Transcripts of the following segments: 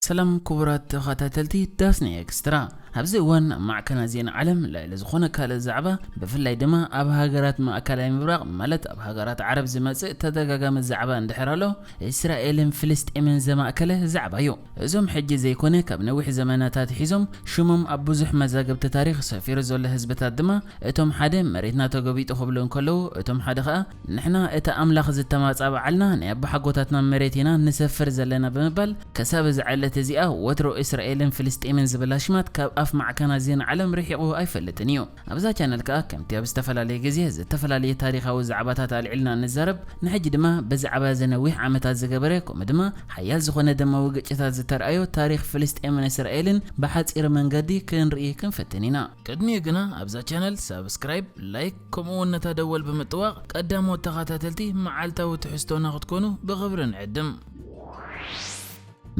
ሰላም ክቡራት ተኸታተልቲ ዳስና ኤክስትራ። ኣብዚ እዋን ኣብ ማዕከናት ዜና ዓለም ልዕሊ ዝኾነ ካልእ ዛዕባ፣ ብፍላይ ድማ ኣብ ሃገራት ማእከላይ ምብራቕ፣ ማለት ኣብ ሃገራት ዓረብ ዝመጽእ ተደጋጋሚ ዛዕባ እንድሕር ኣሎ፣ እስራኤልን ፍልስጤምን ዘማእከለ ዛዕባ እዩ። እዞም ሕጂ ዘይኮነ ካብ ነዊሕ ዘመናት ኣትሒዞም ሽሞም ኣብ ብዙሕ መዛግብቲ ታሪኽ ሰፊሩ ዘሎ ህዝብታት ድማ፣ እቶም ሓደ መሬትና ተገቢጡ ክብሉ እንከለዉ፣ እቶም ሓደ ኸኣ ንሕና እቲ ኣምላኽ ዝተማጻብዓልና ናይ ኣቦሓጎታትና መሬት ኢና ንሰፍር ዘለና ብምባል፣ ክሳብ እዛ ዕለት እዚኣ ወትሩ እስራኤልን ፍልስጤምን ዝብል ኣሽማት ካብ ኣፍ ማዕከናት ዜና ዓለም ርሒቑ ኣይፈልጥን እዩ። ኣብዛ ቻነል ከኣ ከምቲ ኣብ ዝተፈላለየ ግዜ ዝተፈላለየ ታሪኻዊ ዛዕባታት ኣልዒልና እንዛረብ፣ ንሕጂ ድማ ብዛዕባ እዚ ነዊሕ ዓመታት ዝገበረ፣ ከምኡ ድማ ሓያል ዝኾነ ደማዊ ግጭታት ዝተርኣዮ ታሪኽ ፍልስጤምን እስራኤልን ብሓጺር መንገዲ ክንርኢ ክንፈትን ኢና። ቅድሚኡ ግና ኣብዛ ቻነል ሳብስክራይብ፣ ላይክ፣ ከምኡ እውን ነታ ደወል ብምጥዋቕ ቀዳሞት ተኸታተልቲ መዓልታዊ ትሕዝቶና ክትኮኑ ብኽብሪ ንዕድም።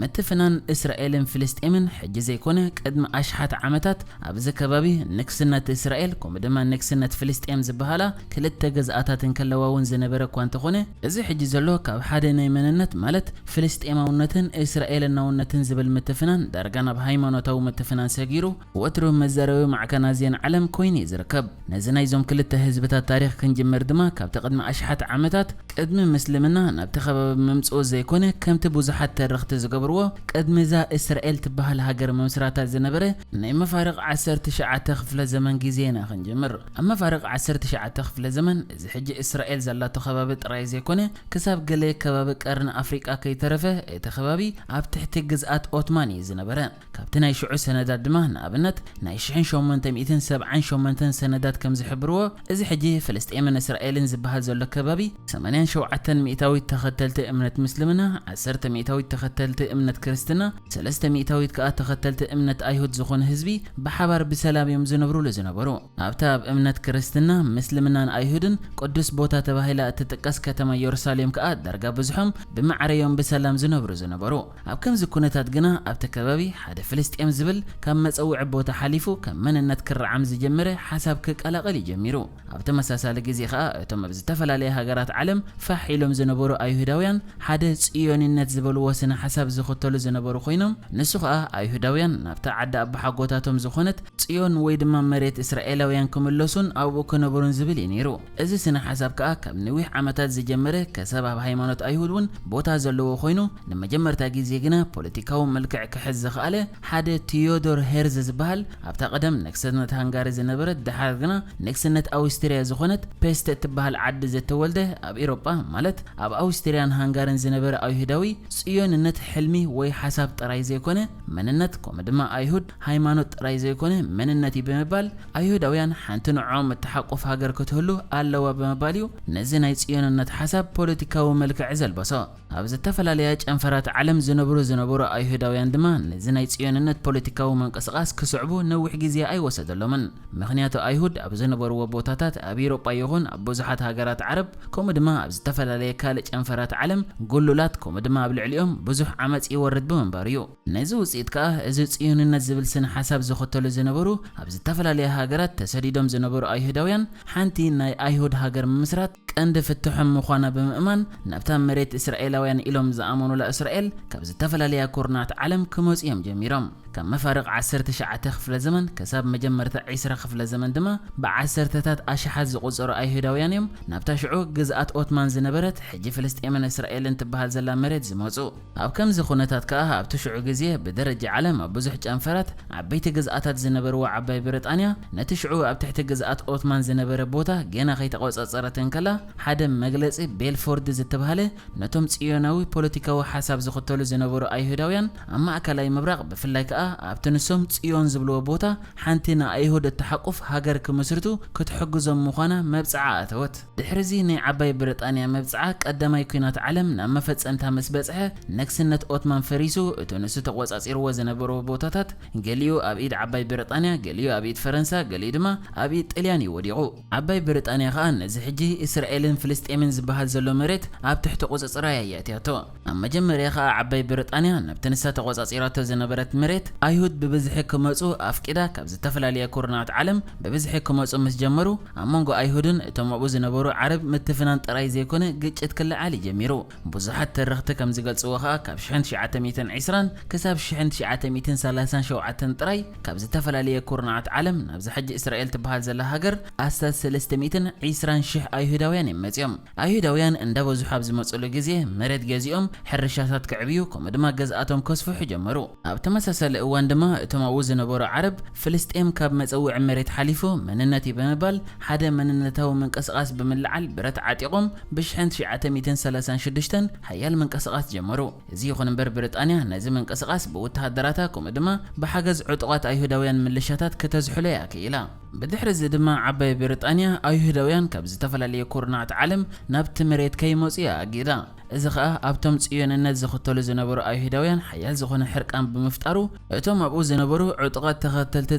ምትፍናን እስራኤልን ፍልስጤምን ሕጂ ዘይኮነ ቅድሚ ኣሽሓት ዓመታት ኣብዚ ከባቢ ንግስነት እስራኤል ከምኡ ድማ ንግስነት ፍልስጤም ዝበሃላ ክልተ ግዝኣታት እንከለዋ እውን ዝነበረ እኳ እንተኾነ፣ እዚ ሕጂ ዘሎ ካብ ሓደ ናይ መንነት ማለት ፍልስጤማውነትን እስራኤልናውነትን ዝብል ምትፍናን ዳርጋ ናብ ሃይማኖታዊ ምትፍናን ሰጊሩ ወትሩ መዛረቢ ማዕከናት ዜና ዓለም ኮይኑ እዩ ዝርከብ። ነዚ ናይዞም ክልተ ህዝብታት ታሪኽ ክንጅምር ድማ ካብቲ ቅድሚ ኣሽሓት ዓመታት ቅድሚ ምስልምና ናብቲ ከባቢ ምምጽኡ ዘይኮነ፣ ከምቲ ብዙሓት ተረኽቲ ዝገብርዎ፣ ቅድሚ እዛ እስራኤል ትበሃል ሃገር ምምስራታ ዝነበረ ናይ መፋርቕ ዓሰርተ ትሽዓተ ክፍለ ዘመን ግዜ ኢና ክንጅምር። ኣብ መፋርቕ ዓሰርተ ትሽዓተ ክፍለ ዘመን፣ እዚ ሕጂ እስራኤል ዘላቶ ከባቢ ጥራይ ዘይኮነ፣ ክሳብ ገለ ከባቢ ቀርኒ ኣፍሪቃ ከይተረፈ፣ እቲ ከባቢ ኣብ ትሕቲ ግዝኣት ኦትማን እዩ ዝነበረ። ካብቲ ናይ ሽዑ ሰነዳት ድማ፣ ንኣብነት፣ ናይ ሽሕን ሸሞንተ ሚእትን ሰብዓን ሸሞንተን ሰነዳት ከም ዝሕብርዎ፣ እዚ ሕጂ ፍልስጤምን እስራኤልን ዝበሃል ዘሎ ከባቢ፣ ሰማንያን ሸውዓተን ሚእታዊት ተኸተልቲ እምነት ምስልምና፣ ዓሰርተ ሚእታዊት ተኸተልቲ እምነት ክርስትና፣ ሰለስተ ሚእታዊት ከኣ ተኸተልቲ እምነት ኣይሁድ ዝኾነ ህዝቢ ብሓባር ብሰላም እዮም ዝነብሩሉ ዝነበሩ። ኣብታ ኣብ እምነት ክርስትና፣ ምስልምናን ኣይሁድን ቅዱስ ቦታ ተባሂላ እትጥቀስ ከተማ የሩሳሌም ከኣ ዳርጋ ብዙሖም ብማዕረ እዮም ብሰላም ዝነብሩ ዝነበሩ። ኣብ ከምዚ ኩነታት ግና ኣብቲ ከባቢ ሓደ ፍልስጤም ዝብል ካብ መጸውዒ ቦታ ሓሊፉ ከም መንነት ክረዓም ዝጀመረ ሓሳብ ክቀላቐል እዩ ጀሚሩ። ኣብ ተመሳሳሊ ግዜ ከኣ እቶም ኣብ ዝተፈላለየ ሃገራት ዓለም ፋሕ ኢሎም ዝነበሩ ኣይሁዳውያን ሓደ ጽዮንነት ዝበልዎ ስነ ሓሳብ ዝኽተሉ ዝነበሩ ኮይኖም፣ ንሱ ከኣ ኣይሁዳውያን ናብታ ዓዲ ኣቦሓጎታቶም ዝኾነት ጽዮን ወይ ድማ መሬት እስራኤላውያን ክምለሱን ኣብኡ ክነብሩን ዝብል እዩ ነይሩ። እዚ ስነ ሓሳብ ከኣ ካብ ነዊሕ ዓመታት ዝጀመረ ከሳብ ኣብ ሃይማኖት ኣይሁድ እውን ቦታ ዘለዎ ኮይኑ፣ ንመጀመርታ ግዜ ግና ፖለቲካዊ መልክዕ ክሕዝ ዝኸኣለ ሓደ ቲዮዶር ሄርዝ ዝበሃል ኣብታ ቀደም ንግስነት ሃንጋሪ ዝነበረት ድሓር ግና ንግስነት ኣውስትርያ ዝኾነት ፔስት እትበሃል ዓዲ ዝተወልደ ኣብ ኤሮጳ ማለት ኣብ ኣውስትርያን ሃንጋርን ዝነበረ ኣይሁዳዊ ጽዮንነት ሕልሚ ወይ ሓሳብ ጥራይ ዘይኮነ መንነት ከምኡ ድማ ኣይሁድ ሃይማኖት ጥራይ ዘይኮነ መንነት እዩ ብምባል ኣይሁዳውያን ሓንቲ ንዕኦም እትሓቁፍ ሃገር ክትህሉ ኣለዋ ብምባል እዩ ነዚ ናይ ጽዮንነት ሓሳብ ፖለቲካዊ መልክዕ ዘልበሶ። ኣብ ዝተፈላለያ ጨንፈራት ዓለም ዝነብሩ ዝነበሩ ኣይሁዳውያን ድማ ነዚ ናይ ጽዮንነት ፖለቲካዊ ምንቅስቓስ ክስዕቡ ነዊሕ ግዜ ኣይወሰደሎምን። ምኽንያቱ ኣይሁድ ኣብ ዝነበርዎ ቦታታት ኣብ ኤውሮጳ ይኹን ኣብ ብዙሓት ሃገራት ዓረብ ከምኡ ድማ ኣብ ዝተፈላለየ ካልእ ጨንፈራት ዓለም ጉሉላት ከምኡ ድማ ኣብ ልዕሊኦም ብዙሕ ዓመጽ ይወርድ ብምንባሩ እዩ። ነዚ ውጽኢት ከኣ እዚ ጽዮንነት ዝብል ስነ ሓሳብ ዝኽተሉ ዝነበሩ ኣብ ዝተፈላለያ ሃገራት ተሰዲዶም ዝነበሩ ኣይሁዳውያን ሓንቲ ናይ ኣይሁድ ሃገር ምምስራት ቀንዲ ፍትሖም ምዃና ብምእማን ናብታ መሬት እስራኤላውያን ኢሎም ዝኣመኑላ እስራኤል ካብ ዝተፈላለያ ኩርናት ዓለም ክመጹ እዮም ጀሚሮም። ካብ መፋርቕ ዓሰርተ ትሽዓተ ክፍለ ዘመን ክሳብ መጀመርታ ዕስራ ክፍለ ዘመን ድማ ብዓሰርተታት ኣሽሓት ዝቑጸሩ ኣይሁዳውያን እዮም ናብታ ሽዑ ግዝኣት ኦትማን ዝነበረት ሕጂ ፍልስጤምን እስራኤልን ትበሃል ዘላ መሬት ዝመጹ። ኣብ ከምዚ ኩነታት ከኣ ኣብቲ ሽዑ ግዜ ብደረጃ ዓለም ኣብ ብዙሕ ጨንፈራት ዓበይቲ ግዝኣታት ዝነበርዋ ዓባይ ብሪጣንያ ነቲ ሽዑ ኣብ ትሕቲ ግዝኣት ኦትማን ዝነበረ ቦታ ገና ከይተቖጻጸረት እንከላ ሓደ መግለጺ ቤልፎርድ ዝተባህለ ነቶም ጽዮናዊ ፖለቲካዊ ሓሳብ ዝኽተሉ ዝነበሩ ኣይሁዳውያን ኣብ ማእከላይ ምብራቕ ብፍላይ ከኣ ኣብቲ ንሶም ጽዮን ዝብልዎ ቦታ ሓንቲ ንኣይሁድ እትሓቁፍ ሃገር ክምስርቱ ክትሕግዞም ምዃና መብጽዓ ኣተወት። ድሕሪዚ ናይ ዓባይ ብሪጣንያ መብጽዓ ቀዳማይ ኲናት ዓለም ናብ መፈጸምታ ምስ በጽሐ ነግስነት ኦትማን ፈሪሱ እቱ ንሱ ተቖጻጺርዎ ዝነበርዎ ቦታታት ገሊኡ ኣብ ኢድ ዓባይ ብሪጣንያ፣ ገሊኡ ኣብ ኢድ ፈረንሳ፣ ገሊኡ ድማ ኣብ ኢድ ጥልያን እዩ ወዲቑ። ዓባይ ብሪጣንያ ከኣ ነዚ ሕጂ እስራኤልን ፍልስጤምን ዝበሃል ዘሎ መሬት ኣብ ትሕቲ ቁጽጽራ እያ የእትያቶ። ኣብ መጀመርያ ከኣ ዓባይ ብሪጣንያ ናብቲ ንሳ ተቖጻጺራቶ ዝነበረት መሬት ኣይሁድ ብብዝሒ ክመጹ ኣፍቂዳ ካብ ዝተፈላለየ ኩርናዓት ዓለም ብብዝሒ ክመጹ ምስ ጀመሩ፣ ኣብ መንጎ ኣይሁድን እቶም ኣብኡ ዝነበሩ ዓረብ ምትፍናን ጥራይ ዘይኮነ ግጭት ክለዓል እዩ ጀሚሩ። ብዙሓት ተረኽቲ ከም ዝገልጽዎ ከኣ ካብ ሽሕን ትሽዓተ ሚእትን ዕስራን ክሳብ ሽሕን ትሽዓተ ሚእትን ሰላሳን ሸውዓተን ጥራይ ካብ ዝተፈላለየ ኩርናዓት ዓለም ናብዛ ሕጂ እስራኤል ትበሃል ዘላ ሃገር ኣስታት ሰለስተ ሚእትን ዕስራን ሽሕ ኣይሁዳውያን እዮም መጺኦም። ኣይሁዳውያን እንዳበዝሑ ኣብ ዝመጽሉ ግዜ መሬት ገዚኦም ሕርሻታት ክዕብዩ ከምኡ ድማ ገዝኣቶም ከስፍሑ ጀመሩ። ኣብ ተመሳሳሊ እዋን ድማ እቶም ኣብኡ ዝነበሩ ዓረብ ፍልስጤም ካብ መጸውዒ መሬት ሓሊፉ መንነት እዩ ብምባል ሓደ መንነታዊ ምንቅስቓስ ብምልዓል ብረት ዓጢቖም ብሽሕን ትሽዓተ ሚእትን ሰላሳን ሽዱሽተን ሓያል ምንቅስቓስ ጀመሩ። እዚ ይኹን እምበር ብሪጣንያ ነዚ ምንቅስቓስ ብወተሃደራታ ከምኡ ድማ ብሓገዝ ዕጡቓት ኣይሁዳውያን ምልሻታት ከተዝሕሎ እያ ክኢላ። ብድሕሪ እዚ ድማ ዓባይ ብሪጣንያ ኣይሁዳውያን ካብ ዝተፈላለየ ኩርናዓት ዓለም ናብቲ መሬት ከይመጹ እያ ኣጊዳ። እዚ ኸኣ ኣብቶም ጽዮንነት ዝኽተሉ ዝነበሩ ኣይሁዳውያን ሓያል ዝኾነ ሕርቃን ብምፍጣሩ፣ እቶም ኣብኡ ዝነበሩ ዕጡቓት ተኸተልቲ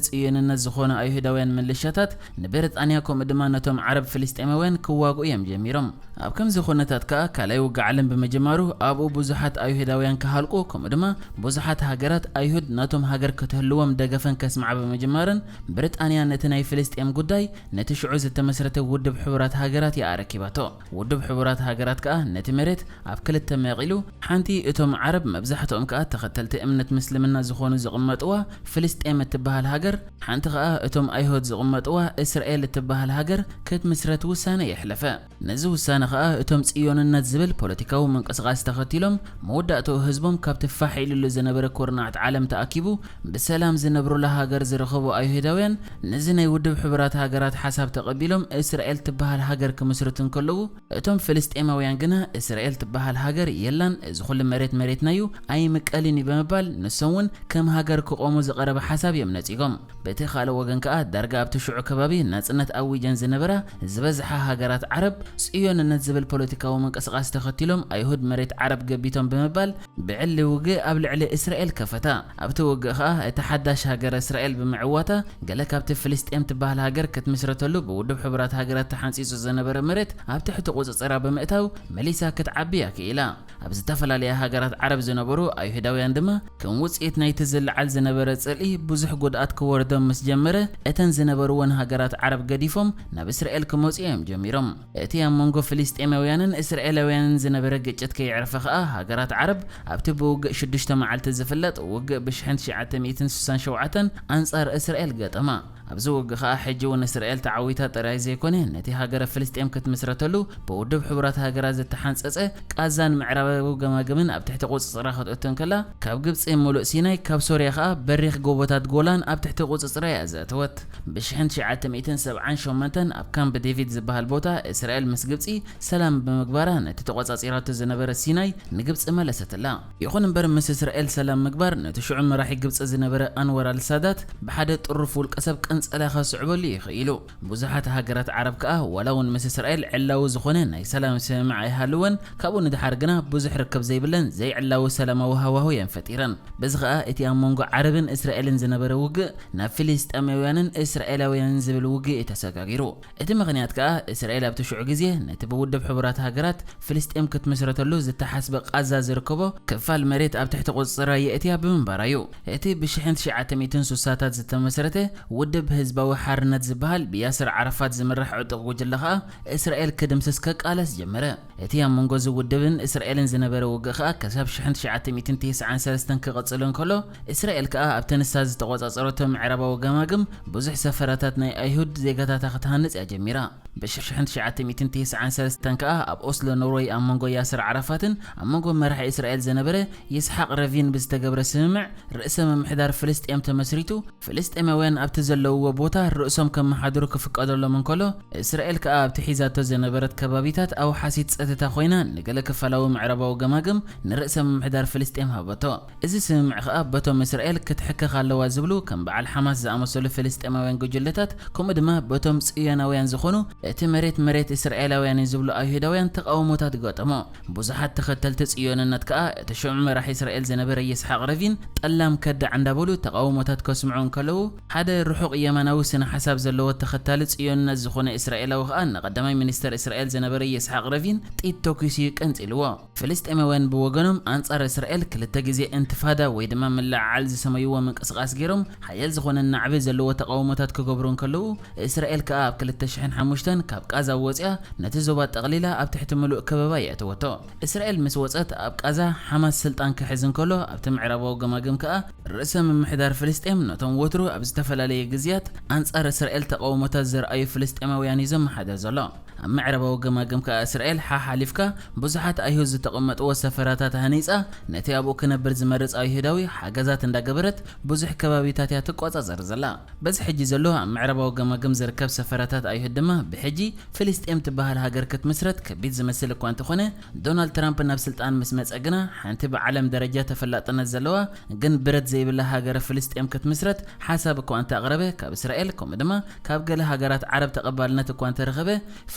ጽዮንነት ዝኾኑ ኣይሁዳውያን ምልሻታት ንብሪጣንያ ከምኡ ድማ ነቶም ዓረብ ፍልስጤማውያን ክዋግኡ እዮም ጀሚሮም። ኣብ ከምዚ ኩነታት ከኣ ካልኣይ ውግእ ዓለም ብምጅማሩ ኣብኡ ብዙሓት ኣይሁዳውያን ክሃልቁ ከምኡ ድማ ብዙሓት ሃገራት ኣይሁድ ናቶም ሃገር ክትህልዎም ደገፈን ከስምዓ ብምጅማረን ብሪጣንያ ነቲ ናይ ፍልስጤም ጉዳይ ነቲ ሽዑ ዝተመስረተ ውድብ ሕቡራት ሃገራት እያ ኣረኪባቶ። ውድብ ሕቡራት ሃገራት ከኣ ነቲ መሬት ኣብ ክልተ መቒሉ ሓንቲ እቶም ዓረብ መብዛሕትኦም ከኣ ተኸተልቲ እምነት ምስልምና ዝኾኑ ዝቕመጥዋ ፍልስጤም እትበሃል ሃገር ሓንቲ ኸኣ እቶም ኣይሁድ ዝቕመጥዋ እስራኤል እትበሃል ሃገር ክትምስረት ውሳነ የሕለፈ። ነዚ ውሳነ ኸኣ እቶም ጽዮንነት ዝብል ፖለቲካዊ ምንቅስቓስ ተኸቲሎም መወዳእትኡ ህዝቦም ካብቲ ፋሕ ኢሉሉ ዝነበረ ኩርናዓት ዓለም ተኣኪቡ ብሰላም ዝነብሩላ ሃገር ዝረኸቡ ኣይሁዳውያን ነዚ ናይ ውድብ ሕቡራት ሃገራት ሓሳብ ተቐቢሎም እስራኤል ትበሃል ሃገር ክምስርቱ እንከለዉ እቶም ፍልስጤማውያን ግና እስራኤል ትበሃል ሃገር የላን፣ እዚ ኩሉ መሬት መሬትና እዩ ኣይምቀልን እዩ ብምባል ንሶም እውን ከም ሃገር ክቖሙ ዝቐረበ ሓሳብ እዮም ነጺጎም። በቲ ካልእ ወገን ከኣ ዳርጋ ኣብቲ ሽዑ ከባቢ ናጽነት ኣዊጀን ዝነበራ ዝበዝሓ ሃገራት ዓረብ ጽዮንነት ዝብል ፖለቲካዊ ምንቅስቓስ ተኸቲሎም ኣይሁድ መሬት ዓረብ ገቢቶም ብምባል ብዕሊ ውግእ ኣብ ልዕሊ እስራኤል ከፈታ። ኣብቲ ውግእ ከኣ እቲ ሓዳሽ ሃገር እስራኤል ብምዕዋታ ገለ ካብቲ ፍልስጤም ትበሃል ሃገር ክትምስረተሉ ብውድብ ሕቡራት ሃገራት ተሓንጺጹ ዝነበረ መሬት ኣብ ትሕቲ ቁጽጽራ ብምእታው መሊሳ ክትዓቢ እያ ክኢላ። ኣብ ዝተፈላለያ ሃገራት ዓረብ ዝነበሩ ኣይሁዳውያን ድማ ከም ውጽኢት ናይቲ ዝለዓል ዝነበረ ጽልኢ ብዙሕ ጉድኣት ክወርዶም ምስ ጀመረ እተን ዝነበርወን ሃገራት ዓረብ ገዲፎም ናብ እስራኤል ክመጹ እዮም ጀሚሮም። እቲ ኣብ መንጎ ፍልስጤማውያንን እስራኤላውያንን ዝነበረ ግጭት ከይዕርፈ ከኣ ሃገራት ዓረብ ኣብቲ ብውግእ ሽዱሽተ መዓልቲ ዝፍለጥ ውግእ ብሽሕን ትሽዓተ ሚእትን ስሳን ሸውዓተን ኣንጻር እስራኤል ገጠማ። ኣብዚ ውግእ ከኣ ሕጂ እውን እስራኤል ተዓዊታ ጥራይ ዘይኮነ ነቲ ሃገረ ፍልስጤም ክትምስረተሉ ብውድብ ሕቡራት ሃገራት ዝተሓንጸጸ ቃዛን ምዕራባዊ ገማግምን ኣብ ትሕቲ ቁጽጽራ ክትእቱ እንከላ ካብ ግብጺ ምሉእ ሲናይ ካብ ሶርያ ከኣ በሪኽ ጎቦታት ጎላን ኣብ ትሕቲ ቁጽጽራ እያ ዘእተወት። ብሽሕን ትሽዓተ ሚእትን ሰብዓን ሸሞንተን ኣብ ካምፕ ዴቪድ ዝበሃል ቦታ እስራኤል ምስ ግብጺ ሰላም ብምግባራ ነቲ ተቆጻጺራቶ ዝነበረ ሲናይ ንግብጺ መለሰትላ። ይኹን እምበር ምስ እስራኤል ሰላም ምግባር ነቲ ሽዑ መራሒ ግብጺ ዝነበረ ኣንወር ኣልሳዳት ብሓደ ጥሩፍ ውልቀሰብ ቅንጸላ ከስዕበሉ ይኽኢሉ። ብዙሓት ሃገራት ዓረብ ከኣ ዋላ እውን ምስ እስራኤል ዕላዊ ዝኾነ ናይ ሰላም ስምምዕ ኣይሃልወን፣ ካብኡ ንድሓር ግና ብዙሕ ርክብ ዘይብለን ዘይዕላዊ ሰላማዊ ሃዋሁ እየን ፈጢረን። በዚ ከኣ እቲ ኣብ መንጎ ዓረብን እስራኤልን ዝነበረ ውግእ ናብ ፍልስጤማውያንን እስራኤላውያንን ዝብል ውግእ እዩ ተሰጋጊሩ። እቲ ምኽንያት ከኣ እስራኤል ኣብቲ ሽዑ ግዜ ነቲ ብውድብ ሕቡራት ሃገራት ፍልስጤም ክትምስረተሉ ዝተሓስበ ቃዛ ዝርከቦ ክፋል መሬት ኣብ ትሕቲ ቁጽጽራ የእትያ ብምንባራ እዩ። እቲ ብሽሕን ትሽዓተ ሚእትን ስሳታት ዝተመስረተ ውድብ ህዝባዊ ሓርነት ዝበሃል ብያስር ዓረፋት ዝምራሕ ዕጡቕ ጉጅለ ከኣ እስራኤል ክድምስስ ከቃለስ ጀመረ። እቲ ኣብ መንጎ እዚ ውድብን እስራኤልን ዝነበረ ውግእ ከኣ ክሳብ ሽሕን ትሽዓተ ሚእትን ተስዓን ሰለስተን ክቕጽል እንከሎ እስራኤል ከኣ ኣብተን ንሳ ዝተቆጻጸረቶ ምዕራባዊ ገማግም ብዙሕ ሰፈራታት ናይ ኣይሁድ ዜጋታታ ክትሃንጽ እያ ጀሚራ። ብሽሕን ትሽዓተ ሚእትን ተስዓን ሰለስተን ከኣ ኣብ ኦስሎ ኖርወይ ኣብ መንጎ ያስር ዓራፋትን ኣብ መንጎ መራሒ እስራኤል ዝነበረ ይስሓቅ ረቪን ብዝተገብረ ስምምዕ ርእሰ ምምሕዳር ፍልስጤም ተመስሪቱ። ፍልስጤማውያን ኣብቲ ዘለውዎ ቦታ ርእሶም ከመሓድሩ ክፍቀደሎም እንከሎ እስራኤል ከኣ ኣብቲ ሒዛቶ ዝነበረት ከባቢታት ኣውሓሲት ጸጥታ ኮይና ንገለ ክፋላዊ ምዕራባዊ ገማግም ንርእሰ ምምሕዳር ፍልስጤም ሃበቶ። እዚ ስምምዕ ከኣ በቶም እስራኤል ክትሕከኽ ኣለዋ ዝብሉ ከም በዓል ሓማስ ዝኣመሰሉ ፍልስጤማውያን ጉጅለታት ከምኡ ድማ በቶም ጽዮናውያን ዝኾኑ እቲ መሬት መሬት እስራኤላውያን እዩ ዝብሉ ኣይሁዳውያን ተቓውሞታት ገጠሞ። ብዙሓት ተኸተልቲ ጽዮንነት ከኣ እቲ ሽዑ መራሒ እስራኤል ዝነበረ ይስሓቅ ረቪን ጠላም ከዳዕ እንዳበሉ ተቓውሞታት ከስምዑ እንከለዉ ሓደ ርሑቕ የማናዊ ስነ ሓሳብ ዘለዎ ተኸታሊ ጽዮንነት ዝኾነ እስራኤላዊ ከኣ ንቐዳማይ ሚኒስተር እስራኤል ዝነበረ ይስሓቅ ረቪን ጥይት ተኲሱ ገንጺልዎ። ፍልስጤማውያን ብወገኖም ኣንጻር እስራኤል ክልተ ግዜ እንትፋዳ ወይ ድማ ምልዕዓል ዝሰመይዎ ምንቅስቓስ ገይሮም ሓያል ዝኾነ ናዕቢ ዘለዎ ተቓውሞታት ክገብሩ እንከለዉ፣ እስራኤል ከኣ ኣብ ክልተ ሽሕን ሓሙሽተን ካብ ቃዛ ወጺኣ ነቲ ዞባ ጠቕሊላ ኣብ ትሕቲ ምሉእ ከበባ የእተወቶ። እስራኤል ምስ ወጸት ኣብ ቃዛ ሓማስ ስልጣን ክሕዝ እንከሎ፣ ኣብቲ ምዕራባዊ ገማግም ከኣ ርእሰ ምምሕዳር ፍልስጤም ነቶም ወትሩ ኣብ ዝተፈላለየ ግዜያት ኣንጻር እስራኤል ተቓውሞታት ዘርኣዩ ፍልስጤማውያን እዩ ዘመሓድር ዘሎ። ኣብ ምዕራባዊ ገማግም ከኣ እስራኤል ሓሓሊፍካ ብዙሓት ኣይሁድ ዝተቐመጥዎ ሰፈራታት ሃኒጻ፣ ነቲ ኣብኡ ክነብር ዝመርጽ ኣይሁዳዊ ሓገዛት እንዳገበረት ብዙሕ ከባቢታት እያ ትቆጻጸር ዘላ። በዚ ሕጂ ዘሎ ኣብ ምዕራባዊ ገማግም ዝርከብ ሰፈራታት ኣይሁድ ድማ ብሕጂ ፍልስጤም ትበሃል ሃገር ክትምስረት ከቢድ ዝመስል እኳ እንተኾነ፣ ዶናልድ ትራምፕ ናብ ስልጣን ምስ መጸ ግና ሓንቲ ብዓለም ደረጃ ተፈላጥነት ዘለዋ ግን ብረት ዘይብላ ሃገረ ፍልስጤም ክትምስረት ሓሳብ እኳ እንተኣቕረበ፣ ካብ እስራኤል ከምኡ ድማ ካብ ገለ ሃገራት ዓረብ ተቐባልነት እኳ እንተረኸበ፣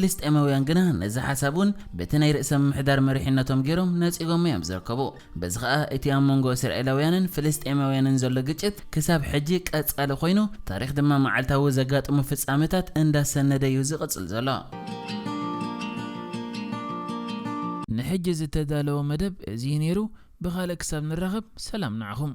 ፍልስጤማውያን ግና ነዚ ሓሳብ እውን በቲ ናይ ርእሰ ምምሕዳር መሪሕነቶም ገይሮም ነጺጎም እዮም ዝርከቡ። በዚ ኸኣ እቲ ኣብ መንጎ እስራኤላውያንን ፍልስጤማውያንን ዘሎ ግጭት ክሳብ ሕጂ ቀጻሊ ኮይኑ፣ ታሪኽ ድማ መዓልታዊ ዘጋጥሙ ፍጻመታት እንዳሰነደ እዩ ዝቕጽል ዘሎ። ንሕጂ ዝተዳለወ መደብ እዚ እዩ ነይሩ። ብኻልእ ክሳብ ንራኸብ ሰላም ንዓኹም።